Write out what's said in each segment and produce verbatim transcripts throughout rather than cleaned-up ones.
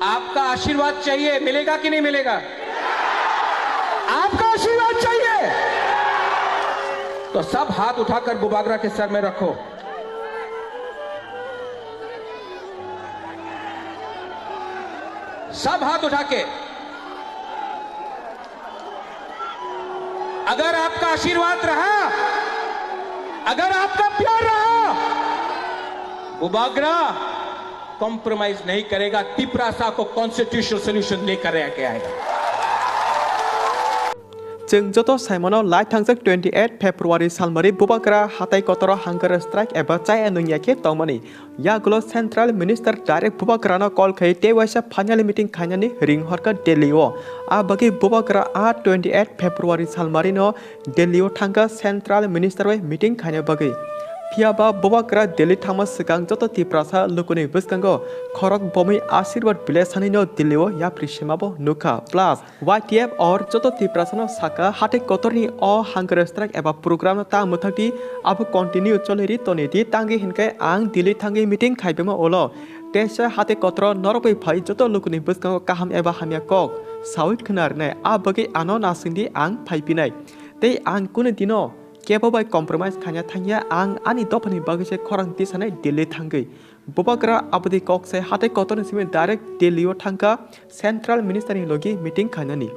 आपका आशीर्वाद चाहिए, मिलेगा कि नहीं मिलेगा? आपका आशीर्वाद चाहिए, तो सब हाथ उठाकर बुबागरा के सर में रखो। सब हाथ उठा के। अगर आपका आशीर्वाद रहा, अगर आपका प्यार रहा, बुबागरा कॉम्प्रोमाइज नहीं करेगा, तिपरासा को कॉन्स्टिट्यूशनल सॉल्यूशन लेकर आके आएगा। Chwng joto saimano, lai thangjak twenty eight February salmari Bubagra hatai kotoro hunger strike eba chaya nungya khe tongmani. Yagulo Central Minister direct Bubagrano call khai tei waisa final meeting khainani ring horkha Delhi o. A bagwi Bubagra a twenty eight February salmarino Delhi o thangkha Central Minister bai meeting khaina bagwi. Phiyaba Bubagra Delhi thangma swkang joto Tiprasa lukuni bwskango khorok bomwi asirwad bilai sanino Delhi o yapri semabo nukha. Plus, Y T F or joto Tiprasano saka, hatai kotorni o hunger strike eba program no ta mwthakdi, abo continue choliri tonidi, tangwi hinkhe ang Delhi thangwi meeting khaibema ulo. Teisa hatai kotoro norok bai phai joto lukuni bwskango kaham eba hamya kok sawi khna rwnai, a bagwi ano nasingdi ang phaipinai. Tei ang kunu dino kebo bai compromise khaina thangya, ang ani dophani bagwi se khorang tisanai Delhi thangwi. Bubagra aboni kok sai hatai kotorni simi direct Delhi o thangkha Central Minister ni logi meeting khainani.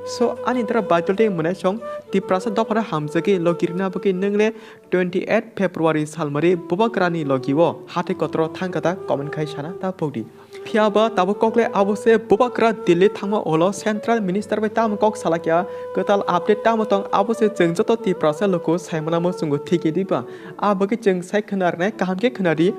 So ani dara Baitul tei Mwnaisong Tiprasa dophano hamjagwi logi rina bagwi nwngle twenty eight February salmari Bubagra ni logi o hatai kotoro thangkha ta comment khai sana ta pokdi. Phiyaba tabuk kokle abo se Bubagra Delhi thangma ulo Central Minister bai tamo kok salakya, kwtal update tamo tong abo se chwng joto Tiprasa luku saimana muchungo thiki diba. A bagwi chwng sai khna rwnai kaham khe khna di.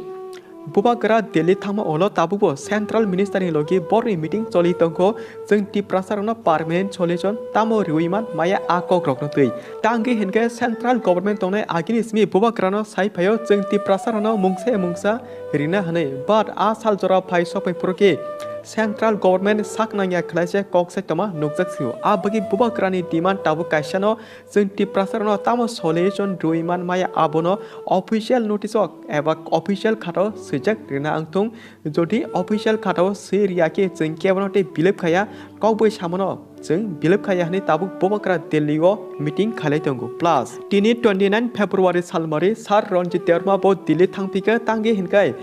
Bubagra Delhi thangma ulo tabukbo Central Minister ni logi borni meeting choli tongkho, chwng Tiprasa rokno permanent solution tamo riwi man maya a kok rokno twi. Tangwi hinkhe Central Government tongnai agini simi Bubagrano sai phaio chwng Tiprasa rokno mungsa mungsa rina hwnwi, but a sal jora phai sokphai phuru khe Central Government sak nangya khwlaisa kok sai tongma nukjak sio. A bagwi Bubagrani demand tabuk kaisano, chwng Tiprasarokno tamo solution rwi man maya abono official notice o eba official khatao swijak rina wngthung. Jodi official khatao swi riya khe chwng kebono tei bilip khaya, kokbwi samano chwng bilip khaya hwnwi tabuk Bubagra Delhi o meeting khailai tongo. Plus, tini twenty nine February salmari Sir Ranjit Debbarma bo Delhi thangphikha, tangwi hinkhai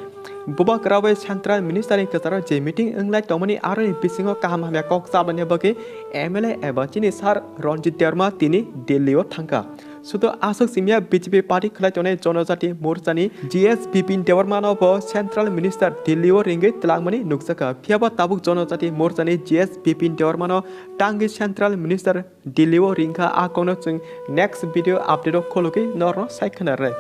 Bubagra bai Central Minister ni kwcharo je meeting wnglai tongmani aroni bisingo kaham hamya kok chabani bagwi M L A eba chini Sir Ranjit Debbarma tini Delhi o thangkha. Sudo aswk simya B J P party khwlai tongnai Jonojati Morcha ni G S Bipin Debbarma no bo Central Minister Delhi o ringwi twlangmani nukjakha. Phiyaba tabuk Jonojati Morcha ni G S Bipin Debbarma no tangwi Central Minister Delhi o ringkha, a kokno chwng next video update o khulugwi norno sai khna rwnai.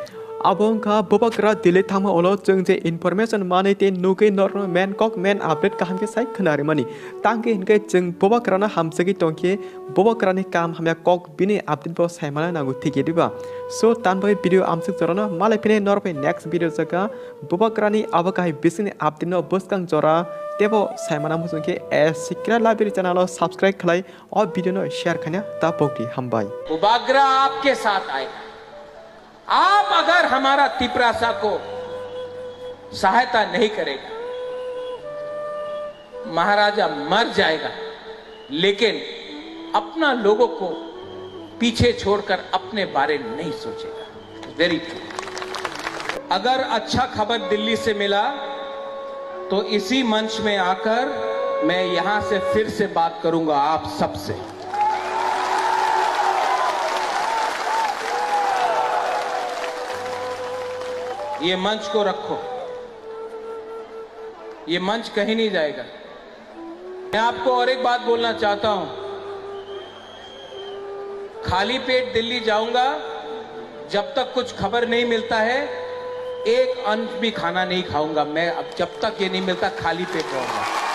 Abo wngkha Bubagra Delhi thangma ulo chwng je information manwi tei nugwi norno main kok main update kaham khe sai khna rwmani. Tangwi hinkhe chwng Bubagrano hamjagwi tongkhe Bubagrani kaham hamya kok bini update bo saimana nango thikhe diba. So tanbai video amsuk jorano malai phine norbai next video jaga Bubagrani abo kahai bisingni update no bwskang jora tebo saimana muchungkhe S Secret Library channel o subscribe khlai. O video no share khaina ta pokdi, hambai. Bubagra आपके साथ आएगा। आप अगर हमारा तिपरासा को सहायता नहीं करेगा, महाराजा मर जाएगा, लेकिन अपना लोगों को पीछे छोड़कर अपने बारे नहीं सोचेगा। Very true. अगर अच्छा खबर दिल्ली से मिला तो इसी मंच में आकर मैं यहां से फिर से बात करूंगा आप सबसे। ये मंच को रखो, ये मंच कहीं नहीं जाएगा। मैं आपको और एक बात बोलना चाहता हूं, खाली पेट दिल्ली जाऊंगा, जब तक कुछ खबर नहीं मिलता है, एक अंश भी खाना नहीं खाऊंगा मैं। अब जब तक ये नहीं मिलता, खाली पेट रहूंगा।